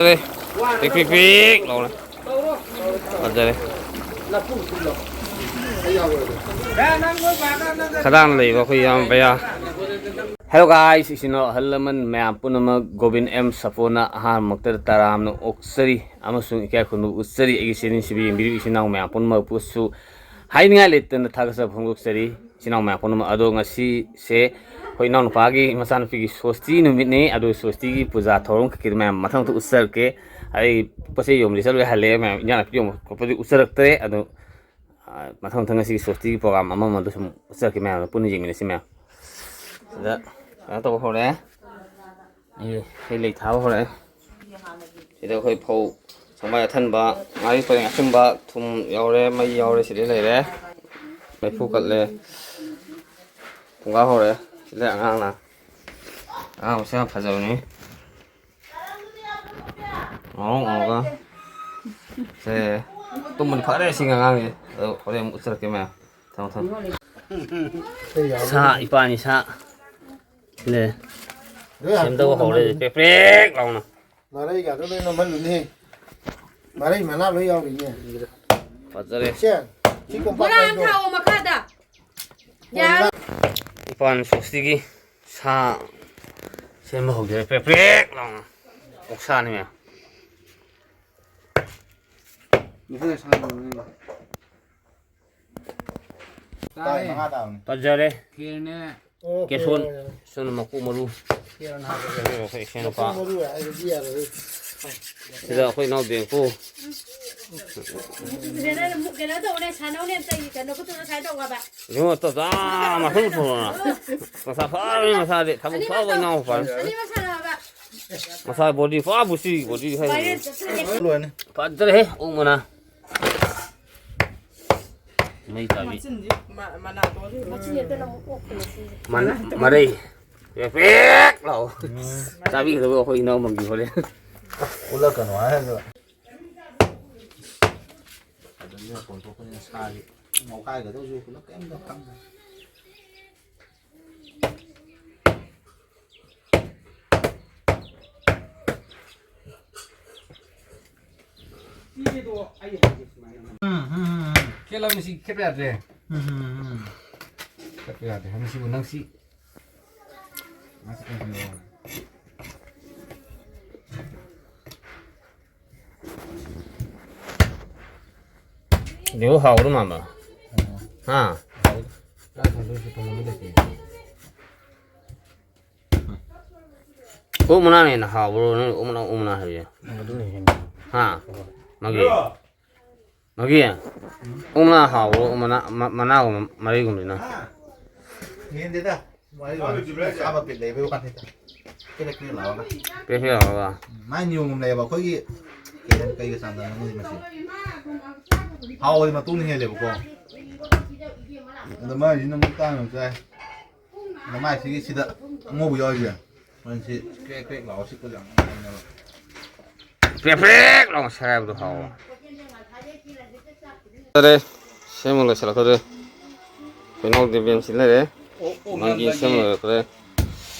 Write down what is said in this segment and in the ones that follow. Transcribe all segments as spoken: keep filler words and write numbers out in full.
ꯄꯤꯛ ꯄꯤꯛ ꯄꯤꯛ ꯂꯥꯎꯅ ꯐꯖꯔꯦ꯫ ꯈꯗꯥꯡ ꯂꯩꯕ ꯑꯩꯈꯣꯏ ꯏꯌꯥꯝꯕ ꯕꯌꯥ꯫ Hello guys, ꯏꯆꯤꯟ ꯏꯅꯥꯎ ꯑꯍꯜ ꯂꯃꯟ ꯃꯌꯥꯝ ꯄꯨꯝꯅꯃꯛ ꯒꯣꯕꯤꯟ ꯑꯦꯝ ꯁꯥꯄꯣꯟꯅ ꯑꯍꯥꯟꯕꯃꯛꯇꯗ ꯇꯔꯥꯝꯅ ꯑꯣꯛꯆꯔꯤ ꯑꯃꯁꯨꯡ ꯏꯀꯥꯏ ꯈꯨꯝꯅꯕ ꯎꯠꯆꯔꯤ꯫ ꯑꯩꯒꯤ channel ꯁꯤꯕꯨ ꯌꯦꯡꯕꯤꯔꯤꯕ ꯏꯆꯤꯟ ꯏꯅꯥꯎ ꯃꯌꯥꯝ ꯄꯨꯝꯅꯃꯛꯄꯨꯁꯨ ꯍꯥꯏꯅꯤꯡꯉꯥꯏ ꯂꯩꯇꯅ ꯊꯥꯒꯠꯆꯕ ꯐꯣꯡꯗꯣꯛꯆꯔꯤ꯫ ꯏꯆꯤꯟ ꯏꯅꯥꯎ ꯃꯌꯥꯝ ꯄꯨꯝꯅꯃꯛ꯫ ꯑꯗꯣ ꯉꯁꯤꯁꯦ ꯑꯩꯈꯣꯏ ꯏꯅꯥꯎꯅꯨꯄꯥꯒꯤ ꯃꯆꯥꯅꯨꯄꯤꯒꯤ ꯁꯣꯁꯇꯤ ꯅꯨꯃꯤꯠꯅꯤ꯫ ꯑꯗꯣ ꯁꯣꯁꯇꯤꯒꯤ ꯄꯨꯖꯥ ꯊꯧꯔꯝ ꯀꯩꯀꯩꯗꯣ ꯃꯌꯥꯝ ꯃꯊꯪ ꯃꯊꯪ ꯎꯠꯆꯔꯛꯀꯦ꯫ ꯑꯩ ꯄꯣꯠ ꯆꯩ ꯌꯣꯟꯕꯗꯤ ꯆꯠꯂꯨꯔꯦ, ꯍꯜꯂꯛꯑꯦ ꯃꯌꯥꯝ꯫ ꯏꯟꯖꯥꯡ ꯅꯥꯄꯤ ꯌꯣꯟꯕ ꯈꯣꯠꯄꯗꯤ ꯎꯠꯆꯔꯛꯇ꯭ꯔꯦ꯫ ꯑꯗꯣ, ꯑ, ꯃꯊꯪ ꯃꯊꯪ ꯉꯁꯤꯒꯤ ꯁꯣꯁꯇꯤꯒꯤ program ꯑꯃ ꯑꯃꯗꯣ ꯁꯨꯝ ꯎꯠꯆꯔꯛꯀꯦ ꯃꯌꯥꯝꯗ ꯄꯨꯟꯅ ꯌꯦꯡꯃꯤꯟꯅꯁꯤ ꯃꯌꯥꯝ꯫ ꯁꯤꯗ ꯀꯩꯅꯣ ꯇꯧꯕ ꯍꯧꯔꯦ꯫ ꯑꯩ ꯍꯩ ꯂꯩ ꯊꯥꯕ ꯍꯧꯔꯛꯑꯦ꯫ ꯁꯤꯗ ꯑꯩꯈꯣꯏ ꯐꯧ, ꯁꯪꯕꯥꯏ ꯑꯊꯟꯕ, ꯉꯥꯔꯤ ꯄꯔꯦꯡ ꯑꯆꯨꯝꯕ, ꯊꯨꯝ ꯌꯥꯎꯔꯦ, ꯃꯩ ꯌꯥꯎꯔꯦ, ꯁꯤꯗ ꯂꯩꯔꯦ꯫ ꯃꯩꯐꯨ ꯀꯠꯂꯦ꯫ ꯐꯨꯡꯒꯥ ꯍꯧꯔꯦ꯫ ꯁꯤꯗ ꯑꯉꯥꯡꯅ, ꯑꯉꯥꯡ ꯃꯁꯛ ꯌꯥꯝ ꯐꯖꯕꯅꯤ꯫ ꯉꯧꯔꯣꯛ ꯉꯧꯔꯒ꯫ ꯁꯦ, ꯇꯨꯝꯕꯗꯤ ꯐꯔꯦ ꯁꯤꯒꯤ ꯑꯉꯥꯡꯁꯦ꯫ ꯑꯗꯣ ꯍꯣꯔꯦꯟ ꯑꯃꯨꯛ ꯎꯠꯆꯔꯛꯀꯦ ꯃꯌꯥꯝ꯫ ꯊꯝꯃꯣ, ꯊꯝꯃꯣ꯫ ꯁꯥ, ꯏꯄꯥꯅꯤ ꯁꯥ꯫ ꯁꯤꯅꯦ꯫ ꯂꯣꯏ ꯁꯦꯝꯗꯧꯕ ꯍꯥꯞꯆꯤꯜꯂꯣ ꯍꯧꯔꯦ꯫ ꯅꯝꯍꯜꯂꯨꯅꯦ꯫ ꯄ꯭ꯔꯦꯛ ꯄ꯭ꯔꯦꯛ ꯂꯥꯎꯅ꯫ ꯃꯔꯩꯒꯗꯣ ꯂꯣꯏ ꯅꯝꯍꯜꯂꯨꯅꯦ꯫ ꯃꯔꯩ ꯃꯅꯥ ꯂꯣꯏ ꯌꯥꯎꯔꯤꯅꯦ꯫ ꯐꯖꯔꯦ꯫ ꯁꯦ, ꯁꯤ ꯀꯣꯝꯄꯥꯛ ꯕꯣꯔꯥ ꯑꯃ ꯂꯩꯗꯣ꯫ ꯊꯥꯎꯑꯣ ꯃꯈꯥꯗ꯫ ꯌꯥꯔꯣꯏ꯫ ꯏꯄꯥꯟ ꯁꯣꯁꯇꯤꯒꯤ ꯁꯥ ꯁꯦꯝꯕ ꯍꯧꯖꯔꯦ꯫ ꯄ꯭ꯔꯦꯛ ꯄ꯭ꯔꯦꯛ ꯂꯥꯎꯅ꯫ ꯑꯣꯛꯁꯥꯅꯤ ꯃꯌꯥꯝ꯫ ꯃꯊꯪꯗ ꯁꯥ ꯂꯧꯔꯅꯤ꯫ ꯇꯥꯔꯦ꯫ ꯃꯉꯥ ꯇꯥꯕꯅꯤ꯫ ꯐꯖꯔꯦ꯫ ꯈꯦꯔꯅꯦ꯫ ꯑꯣ, ꯀꯦꯁꯣꯟ꯫ ꯈꯦꯔ꯫ ꯁꯣꯝꯅ ꯃꯀꯣꯛ ꯃꯔꯨ꯫ ꯈꯦꯔꯅ ꯍꯥꯞꯄꯁꯦ꯫ ꯑꯩꯈꯣꯏ ꯏꯆꯦ ꯅꯨꯄꯥ꯫ ꯃꯀꯣꯛ ꯃꯔꯨ ꯍꯥꯏꯕꯗꯤ ꯌꯥꯔꯣꯏ꯫ ꯁꯤꯗ ꯑꯩꯈꯣꯏ ꯏꯅꯥꯎ ꯕꯦꯡꯀꯨ꯫ ꯀꯩꯅꯣ ꯇꯧꯅꯦ, ꯁꯥꯟꯅꯧꯅꯦ, ꯑꯝꯇ ꯀꯩꯅꯣ ꯈꯨꯠꯇꯨꯗ ꯁꯨꯃꯥꯏꯅ ꯇꯧ ꯍꯥꯏꯕ꯫ ꯏꯕꯨꯡꯉꯣ, ꯇꯞ ꯇꯞ ꯃꯊꯪ ꯊꯣꯡꯉꯣ꯫ ꯃꯁꯥ ꯐꯔꯕꯅꯤ, ꯃꯁꯥꯗꯤ ꯊꯕꯛ ꯑꯅꯤꯃꯛ ꯐꯕ ꯇꯧ꯫ ꯏꯅꯥꯎ ꯐꯔꯦ꯫ ꯑꯅꯤꯃꯛ ꯁꯥꯟꯅꯧ ꯍꯥꯏꯕ꯫ ꯃꯁꯥ ꯕꯣꯗꯤ ꯄꯨꯔꯥ ꯕꯨꯁꯤ ꯕꯣꯗꯤ ꯍꯥꯏ꯫ ꯄꯥꯏꯔꯦ, ꯆꯠꯊꯣꯛꯑꯦ꯫ ꯂꯣꯏꯔꯅꯤ꯫ ꯐꯖꯔꯦꯍꯦ, ꯑꯣꯛ ꯃꯅꯥ꯫ ꯃꯩ ꯇꯥꯕꯤ꯫ ꯃꯆꯤꯟꯗꯤ ꯃ-, ꯃꯅꯥ ꯇꯣꯜꯂꯤ꯫ ꯃꯆꯤꯟ ꯍꯦꯛꯇ ꯂꯧ-, ꯑꯣꯛꯄ ꯃꯆꯤꯟꯁꯦ꯫ ꯃꯅꯥ, ꯃꯔꯩ꯫ ꯄꯦꯛ ꯄꯦꯛ ꯂꯥꯎ꯫ ꯎꯝ꯫ ꯆꯥꯕꯤꯒꯗꯕ ꯑꯩꯈꯣꯏ ꯏꯅꯥꯎ ꯃꯪꯒꯤ ꯍꯣꯔꯦꯟ꯫ ꯎꯠꯂꯛꯀꯅꯨ ꯍꯥꯏꯔꯒ꯫ ꯑꯗꯨꯝ ꯀꯣꯟꯊꯣꯛꯄꯅꯤꯅ ꯁꯥꯁꯤ ꯉꯧꯈꯥꯏꯒꯗꯧꯁꯨ ꯄꯨꯂꯞ ꯀꯩꯝꯇ ꯈꯪꯗ꯭ꯔꯦ꯫ ꯎꯝ, ꯎꯝ, ꯎꯝ, ꯎꯝ꯫ ꯈꯦꯠꯂꯕꯅꯤ, ꯁꯤ ꯈꯦꯠꯄ ꯌꯥꯗ꯭ꯔꯦ꯫ ꯎꯝ, ꯎꯝ, ꯎꯝ꯫ ꯈꯦꯠꯄ ꯌꯥꯗ꯭ꯔꯦ꯫ ꯃꯁꯤꯕꯨ ꯅꯪꯁꯤ꯫ ꯌꯦꯔꯨꯝ ꯍꯥꯎꯒꯗꯧ ꯃꯥꯟꯕ꯫ ꯍꯥ? ꯑꯣꯛ ꯃꯅꯥꯅ ꯍꯦꯟꯅ ꯍꯥꯎꯕ꯭ꯔꯣ? ꯅꯪ ꯑꯣꯛ ꯃꯅꯥ, ꯑꯣꯛ ꯃꯅꯥ ꯍꯥꯏꯕꯁꯦ? ꯑꯗꯨꯅ ꯍꯦꯟꯅ ꯍꯥ? ꯍꯣꯏ꯫ ꯃꯥꯒꯤ? ꯃꯥꯒꯤ? ꯑꯣꯛ ꯃꯅꯥ ꯍꯥꯎꯕ꯭ꯔꯣ? ꯑꯣꯛ ꯃꯅꯥ, ꯃ-, ꯃꯅꯥꯒꯨꯝꯕ ꯃꯔꯤꯒꯨꯝꯕꯁꯤꯅ? ꯍꯦꯟꯗꯦꯗ꯫ ꯃꯔꯤ ꯆꯥꯕ ꯕꯤꯠ ꯂꯩꯕꯩ ꯋꯥꯅꯤꯗ꯫ ꯀꯦꯔꯦꯛ ꯀꯦꯔꯦꯛ ꯂꯥꯎꯔꯒ꯫ ꯀꯦꯔꯦꯛ ꯀꯦꯔꯦꯛ ꯂꯥꯎꯔꯒ꯫ ꯎꯝ, ꯃꯥꯏ ꯅꯤꯌꯣꯝ ꯑꯃ ꯂꯩꯌꯦꯕ꯫ ꯑꯩꯈꯣꯏꯒꯤ ꯀꯩ ꯍꯥꯏ-, ꯀꯩꯒ ꯆꯥꯟꯅꯔꯝꯒꯅꯤ ꯃꯁꯤ? ꯍꯥꯎꯕꯗꯤ ꯃꯇꯣꯡꯅ ꯍꯦꯜꯂꯦꯕꯀꯣ꯫ ꯑꯗꯣ ꯃꯥꯏꯁꯤꯅ ꯑꯃꯨꯛ ꯇꯥꯡꯅ ꯆꯥꯏ꯫ ꯑꯗꯣ ꯃꯥꯏꯁꯤꯒꯤ ꯁꯤꯗ ꯑꯉꯧꯕ ꯌꯥꯎꯔꯤꯁꯦ꯫ ꯃꯅꯝꯁꯤ ꯀ꯭ꯔꯦꯛ ꯀ꯭ꯔꯦꯛ ꯂꯥꯎꯔ ꯁꯤꯠꯄꯁꯦ ꯌꯥꯝ ꯅꯨꯡꯉꯥꯏꯕꯅꯦꯕ꯫ ꯄ꯭ꯔꯦꯛ ꯄ꯭ꯔꯦꯛ ꯂꯥꯎꯅ ꯁꯥꯏꯕꯗꯣ ꯍꯥꯎꯕ꯫ ꯐꯖꯔꯦ, ꯁꯦꯝꯕ ꯂꯣꯏꯁꯤꯜꯂꯛꯀꯗꯧꯔꯦ꯫ ꯑꯩꯈꯣꯏ ꯏꯅꯥꯎ ꯗꯦꯕꯦꯟꯁꯤ ꯂꯩꯔꯦ꯫ ꯑꯣ, ꯑꯣ, ꯃꯥꯒꯤ ꯃꯥꯒꯤ ꯁꯦꯝꯕ ꯂꯣꯏꯔꯛꯄꯗ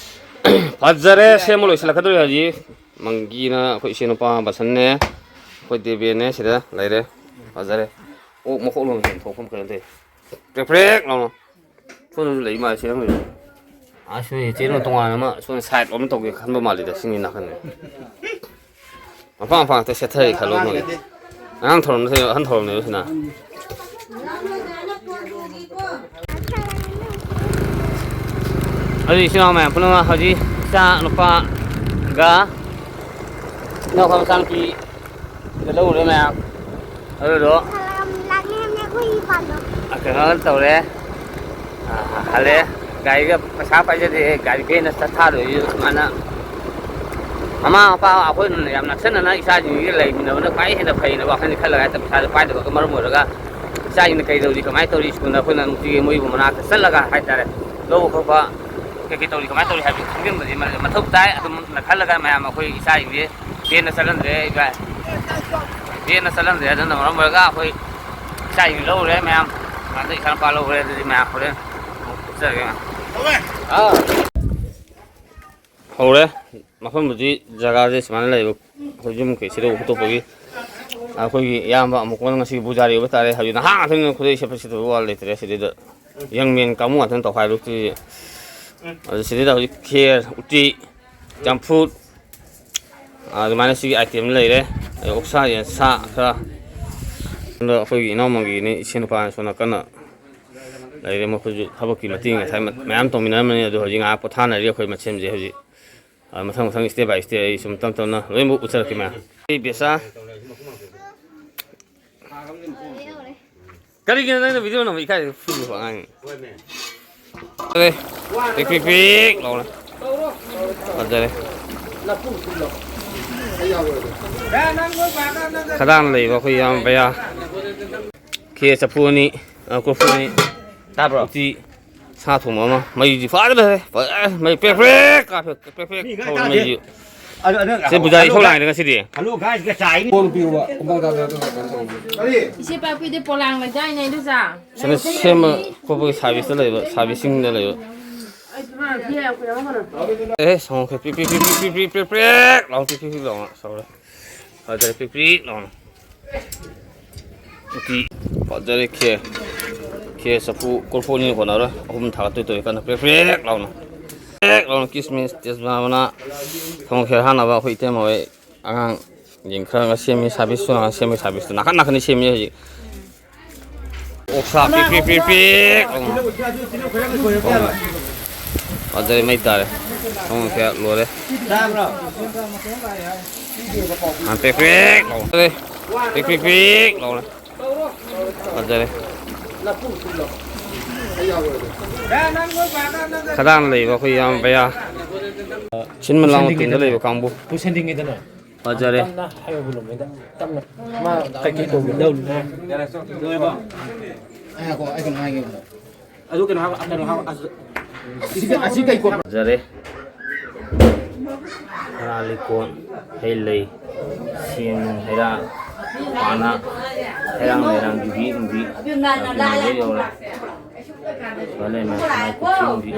ꯐꯖꯔꯦ, ꯁꯦꯝꯕ ꯂꯣꯏꯁꯤꯜꯂꯛꯀꯗꯧꯔꯦ ꯍꯧꯖꯤꯛ꯫ ꯃꯪꯒꯤꯅ ꯑꯩꯈꯣꯏ ꯏꯆꯦ ꯅꯨꯄꯥ ꯕꯁꯟꯅꯦ, ꯑꯩꯈꯣꯏ ꯗꯦꯕꯦꯟꯅꯦ ꯁꯤꯗ ꯂꯩꯔꯦ꯫ ꯐꯖꯔꯦ꯫ ꯑꯣꯛ ꯃꯈꯣꯛ ꯂꯣꯟ ꯆꯦꯟꯊꯣꯛꯐꯝ ꯀꯩꯅꯣ ꯇꯧꯏ꯫ ꯄ꯭ꯔꯦꯛ ꯄ꯭ꯔꯦꯛ ꯂꯥꯎꯅ꯫ ꯁꯣꯝꯗꯁꯨ ꯂꯩ ꯃꯥꯜꯂꯦ, ꯁꯤ ꯑꯃ ꯂꯩ꯫ ꯑꯁ, ꯅꯣꯏ ꯏꯆꯦꯅ ꯇꯣꯉꯥꯟꯅ ꯑꯃ ꯁꯣꯝꯗ ꯁꯥꯏꯠ ꯑꯃ ꯇꯧꯒꯦ ꯈꯟꯕ ꯃꯥꯜꯂꯤꯗ, ꯁꯤꯅꯤ ꯅꯥꯀꯟꯗ꯫ ꯃꯐꯝ ꯃꯐꯝ ꯉꯥꯛꯇ ꯁꯦꯠꯊꯔꯤ ꯈꯜꯂꯣ ꯃꯣꯏ꯫ ꯑꯉꯥꯡ ꯊꯧꯔꯝ ꯅꯠꯇꯦ, ꯑꯍꯟ ꯊꯧꯔꯝꯅꯦꯕ ꯁꯤꯅ꯫ ꯑꯗꯨ ꯏꯆꯤꯟ ꯏꯅꯥꯎ ꯃꯌꯥꯝ ꯄꯨꯝꯅꯃꯛ ꯍꯧꯖꯤꯛ ꯏꯆꯥ ꯅꯨꯄꯥꯒ ꯏꯅꯥꯎꯄꯥ ꯃꯆꯥꯅꯨꯄꯤ ꯂꯧꯔꯦ ꯃꯌꯥꯝ꯫ ꯑꯗꯨꯗꯣ ꯂꯥꯛꯅꯤꯡꯉꯝꯅꯦ ꯑꯩꯈꯣꯏꯒꯤ ꯄꯥꯝꯕ꯫ ꯀꯩꯅꯣ ꯇꯧꯔꯦ꯫ ꯑ, ꯍꯜꯂꯦ꯫ ꯒꯥꯔꯤꯒ ꯄꯩꯁꯥ ꯄꯥꯏꯖꯗꯦ꯫ ꯒꯥꯔꯤ ꯐꯦꯟꯅ ꯆꯠꯊꯥꯗꯣꯏꯁꯤ ꯁꯨꯃꯥꯏꯅ꯫ ꯃꯃꯥ ꯃꯄꯥ ꯑꯩꯈꯣꯏꯅ ꯌꯥꯝ ꯅꯛꯁꯟꯅꯅ ꯏꯆꯥꯁꯤꯡꯁꯤꯒ ꯂꯩꯃꯤꯟꯅꯕꯅ ꯈ꯭ꯋꯥꯏ ꯍꯦꯟꯅ ꯐꯩꯅ ꯋꯥꯈꯜꯁꯦ ꯈꯜꯂꯒ ꯍꯦꯛꯇ ꯄꯩꯁꯥꯁꯦ ꯄꯥꯏꯗꯕꯒ ꯃꯔꯝ ꯑꯣꯏꯔꯒ ꯏꯆꯥꯁꯤꯡꯅ ꯀꯩꯗꯧꯔꯤ, ꯀꯃꯥꯏꯅ ꯇꯧꯔꯤ, ꯁ꯭ꯀꯨꯜꯗ ꯑꯩꯈꯣꯏꯅ ꯅꯨꯡꯇꯤꯒꯤ ꯃꯣꯏꯕꯨ ꯃꯅꯥꯛꯇ ꯆꯠꯂꯒ ꯍꯥꯏꯇꯥꯔꯦ, ꯂꯧꯕ ꯈꯣꯠꯄ ꯀꯩ ꯀꯩ ꯇꯧꯔꯤ, ꯀꯃꯥꯏꯅ ꯇꯧꯔꯤ ꯍꯥꯏꯕꯗꯨ ꯈꯪꯖꯤꯟꯕꯗꯤ ꯃ-, ꯃꯊꯧ ꯇꯥꯏ꯫ ꯑꯗꯨꯝꯅ ꯈꯜꯂꯒ ꯃꯌꯥꯝ ꯑꯩꯈꯣꯏ ꯏꯆꯥꯁꯤꯡꯁꯦ ꯄꯦꯟꯅ ꯆꯠꯍꯟꯗ꯭ꯔꯦ ꯏꯕꯥꯏ꯫ ꯄꯦꯟꯅ ꯆꯠꯍꯟꯗ꯭ꯔꯦ꯫ ꯑꯗꯨꯅ ꯃꯔꯝ ꯑꯣꯏꯔꯒ ꯑꯩꯈꯣꯏ ꯏꯆꯥꯁꯤꯡ ꯂꯧꯔꯨꯔꯦ ꯃꯌꯥꯝ꯫ ꯑꯗ ꯏꯆꯥꯅꯨꯄꯥ ꯂꯧꯔꯦ꯫ ꯑꯗꯨꯗꯤ ꯃꯌꯥꯝ ꯍꯣꯔꯦꯟ ꯑꯃꯨꯛ ꯎꯠꯆꯔꯒꯦ ꯃꯌꯥꯝ꯫ ꯑꯥ꯫ ꯍꯧꯔꯦ꯫ ꯃꯐꯝꯕꯨꯗꯤ ꯖꯒꯥꯁꯦ ꯁꯨꯃꯥꯏꯅ ꯂꯩꯕ, ꯑꯩꯈꯣꯏ ꯌꯨꯝ ꯀꯩ ꯁꯤꯗ ꯈꯣꯠꯇꯣꯛꯄꯒꯤ꯫ ꯑꯩꯈꯣꯏꯒꯤ ꯏꯌꯥꯝꯕ ꯑꯃꯨꯛꯀꯣꯟ ꯉꯁꯤ ꯄꯨꯖꯥꯔꯤ ꯑꯣꯏꯕ ꯇꯥꯔꯦ꯫ ꯍꯧꯖꯤꯛ ꯅꯍꯥ ꯉꯥꯛꯇꯅꯤꯅ ꯈꯨꯗꯩ ꯁꯦꯠꯄ ꯁꯦꯠꯇꯕ ꯋꯥ ꯂꯩꯇ꯭ꯔꯦ꯫ ꯁꯤꯗꯩꯗ ꯌꯪ ꯃꯦꯟ ꯀꯥꯡꯕꯨ ꯉꯥꯛꯇꯅ ꯇꯧꯈꯥꯏꯔꯨꯛꯇꯤ꯫ ꯑꯗꯨ ꯁꯤꯗꯩꯗ ꯍꯧꯖꯤꯛ ꯈꯦꯔ, ꯎꯇꯤ, ꯆꯝꯐꯨꯠ, ꯑꯗꯨꯃꯥꯏꯅ ꯁꯤꯒꯤ ꯑꯥꯏꯇꯦꯝ ꯂꯩꯔꯦ꯫ ꯑꯗꯩ ꯑꯣꯛꯁꯥ, ꯌꯦꯟꯁꯥ ꯈꯔ꯫ ꯑꯗꯣ ꯑꯩꯈꯣꯏꯒꯤ ꯏꯅꯥꯎꯃꯪꯒꯤꯅꯤ, ꯏꯆꯦ ꯅꯨꯄꯥꯅ ꯁꯣꯝ ꯅꯥꯀꯟꯅ ꯂꯩꯔꯦ꯫ ꯃꯈꯣꯏꯁꯨ ꯊꯕꯛꯀꯤ ꯃꯇꯦꯡ ꯉꯁꯥꯏ ꯃ-, ꯃꯌꯥꯝ ꯇꯧꯃꯤꯟꯅꯔꯝꯕꯅꯤ꯫ ꯑꯗꯣ ꯍꯧꯖꯤꯛ ꯉꯥꯏꯍꯥꯛ ꯄꯣꯊꯥꯅꯔꯤ ꯑꯩꯈꯣꯏ ꯃꯁꯦꯟꯁꯦ ꯍꯧꯖꯤꯛ꯫ ꯑ, ꯃꯊꯪ ꯃꯊꯪ step by step ꯑꯩ ꯁꯨꯝ ꯇꯞ ꯇꯞꯅ ꯂꯣꯏꯅꯃꯛ ꯎꯠꯆꯔꯛꯀꯦ ꯃꯌꯥꯝ꯫ ꯑꯩ ꯕꯦꯁꯥ꯫ ꯀꯔꯤꯒꯤꯅꯣ ꯅꯪꯅ video ꯅꯝꯕ ꯏꯀꯥꯏ ꯐꯨꯔꯤꯕ ꯑꯉꯥꯡꯅꯤ? ꯑꯔꯦ, ꯄꯤꯛ ꯄꯤꯛ ꯄꯤꯛ ꯂꯥꯎꯅ꯫ ꯐꯖꯔꯦ꯫ ꯈꯗꯥꯡ ꯂꯩꯕ ꯑꯩꯈꯣꯏ ꯏꯌꯥꯝꯕ ꯕꯌꯥ꯫ ꯈꯦ ꯆꯐꯨ ꯑꯅꯤ, ꯑ, ꯀꯣꯔꯐꯨ ꯑꯅꯤ꯫ ꯇꯥꯕ꯭ꯔꯣ? ꯎꯇꯤ, ꯁꯥ ꯊꯣꯡꯕ ꯑꯃ꯫ ꯃꯩꯁꯤ ꯐꯖꯔꯦ꯫ ꯐꯖꯔꯦ꯫ ꯃꯩ ꯄ꯭ꯔꯦꯛ ꯄ꯭ꯔꯦꯛ ꯀꯥꯞꯄꯦ꯫ ꯄ꯭ꯔꯦꯛ ꯄ꯭ꯔꯦꯛ ꯃꯤ ꯈꯔ ꯊꯧꯔꯦ ꯇꯥꯗꯦ꯫ ꯃꯩꯁꯤ꯫ ꯑꯗꯨ, ꯑꯗꯨ, ꯁꯤ ꯕꯨꯖꯥꯔꯤ ꯍꯜꯂꯣ, ꯏꯁꯧ ꯂꯥꯡꯉꯤꯗ ꯉꯁꯤꯗꯤ꯫ ꯍꯜꯂꯣ, guys ꯀ ꯆꯥꯏꯅꯤ꯫ ꯀꯣꯟ ꯄꯤꯌꯨꯕ꯫ ꯀꯨꯝꯕ ꯇꯥꯗꯦ, ꯑꯗꯨꯒ ꯀꯩꯅꯣ ꯇꯧꯕ꯫ ꯏꯆꯦ ꯄꯥꯛꯄꯤꯗꯤ ꯄꯣꯂꯥꯡ ꯂꯩꯗꯥꯏꯅꯦ, ꯏꯗꯣꯝꯆꯥ? ꯁꯤꯅ ꯁꯦꯝꯕ ꯈꯣꯠꯄꯒꯤ service ꯇ ꯂꯩꯕ, servicing ꯗ ꯂꯩꯕ꯫ ꯑꯦ, ꯁꯪꯒꯣꯝ ꯈꯦ pre pre pre pre pre pre pre pre pre ꯂꯥꯎꯅ ꯄ꯭ꯔꯤ ꯄ꯭ꯔꯤ ꯄ꯭ꯔꯤ ꯄ꯭ꯔꯤ ꯂꯥꯎꯅ ꯁꯧꯔꯦ꯫ ꯐꯖꯔꯦ ꯄ꯭ꯔꯤ ꯄ꯭ꯔꯤ ꯂꯥꯎꯅ꯫ ꯎꯇꯤ ꯐꯖꯔꯦ ꯈꯦ꯫ ꯈꯦ ꯆꯐꯨ ꯀꯣꯔꯐꯨ ꯑꯅꯤ ꯀꯣꯟꯅꯔꯣꯏ꯫ ꯑꯍꯨꯝ ꯊꯥꯒꯠꯇꯣꯏ ꯇꯧꯔꯤ ꯀꯟꯅ ꯄ꯭ꯔꯦꯛ ꯄ꯭ꯔꯦꯛ ꯂꯥꯎꯅ꯫ ꯄ꯭ꯔꯦꯛ ꯂꯥꯎꯅ ꯀꯤꯁꯃꯤꯁ, ꯇꯦꯖꯄꯇꯥ ꯃꯅꯥ, ꯁꯪꯒꯣꯝ ꯈꯦꯔ ꯍꯥꯞꯅꯕ ꯑꯩꯈꯣꯏ ꯏꯇꯩꯃ ꯍꯣꯏ ꯑꯉꯥꯡ ꯌꯦꯟ ꯈꯔ ꯁꯦꯝꯃꯤ, service ꯁꯨ ꯉꯥꯏꯍꯥꯛ ꯁꯦꯝꯃꯤ, service ꯇꯨ ꯅꯥꯀꯟ ꯅꯥꯀꯟꯗ ꯁꯦꯝꯃꯤ ꯍꯧꯖꯤꯛ꯫ ꯑꯣꯛꯁꯥ ꯄꯤꯛ ꯄꯤꯛ ꯄꯤꯛ ꯄꯤꯛ ꯂꯥꯎꯅ꯫ ꯐꯖꯔꯦ, ꯃꯩ ꯇꯥꯔꯦ꯫ ꯁꯪꯒꯣꯝ ꯈꯦꯔ ꯂꯣꯏꯔꯦ꯫ ꯇꯥꯕ꯭ꯔꯣ? ꯑ, ꯄ꯭ꯔꯦꯛ ꯄ꯭ꯔꯦꯛ ꯂꯥꯎꯔꯦ꯫ ꯄ꯭ꯔꯦꯛ ꯄ꯭ꯔꯦꯛ ꯄ꯭ꯔꯦꯛ ꯂꯥꯎꯔꯦ꯫ ꯐꯖꯔꯦ꯫ ꯈꯗꯥꯡ ꯂꯩꯕ ꯑꯩꯈꯣꯏ ꯏꯌꯥꯝꯕ ꯕꯌꯥ꯫ ꯁꯤꯟꯕ ꯂꯥꯡꯕ ꯇꯤꯝꯗ ꯂꯩꯕ ꯀꯥꯡꯕꯨ꯫ ꯄꯨꯁꯟꯗ꯭ꯔꯤꯉꯩꯗꯅ꯫ ꯐꯖꯔꯦ꯫ ꯇꯞꯅ ꯍꯥꯏꯕꯕꯨ ꯂꯨꯝꯃꯤꯗ꯫ ꯇꯞꯅ꯫ ꯃꯥ ꯀꯩꯀꯩ ꯇꯧꯕꯤꯗꯧꯔꯤꯅꯣ? ꯉꯥꯏꯈꯣ, ꯑꯩ ꯀꯩꯅꯣ ꯍꯥꯏꯒꯦ꯫ ꯑꯗꯨ ꯀꯩꯅꯣ ꯍꯥꯏꯕ, ꯀꯩꯅꯣ ꯍꯥꯏꯕ, ꯑꯁ-, ꯑꯁꯤ, ꯑꯁꯤ ꯀꯩ ꯀꯣꯠꯄ? ꯐꯖꯔꯦ꯫ ꯁꯅꯥ ꯂꯤꯛꯀꯣꯟ, ꯍꯩ ꯂꯩ, ꯁꯦꯝ ꯅꯨꯡ, ꯍꯩꯔꯥ, ꯄꯥꯅ, ꯍꯩꯔꯥꯡ ꯂꯩꯔꯥꯡ, ꯌꯨꯕꯤ ꯅꯨꯡꯕꯤ, ꯂꯣꯏ ꯌꯧꯔꯦ꯫ ꯁꯤꯗ ꯂꯩꯔꯝꯃꯦ ꯁꯅꯥ ꯈꯨꯠꯁꯦꯝꯒꯤ꯫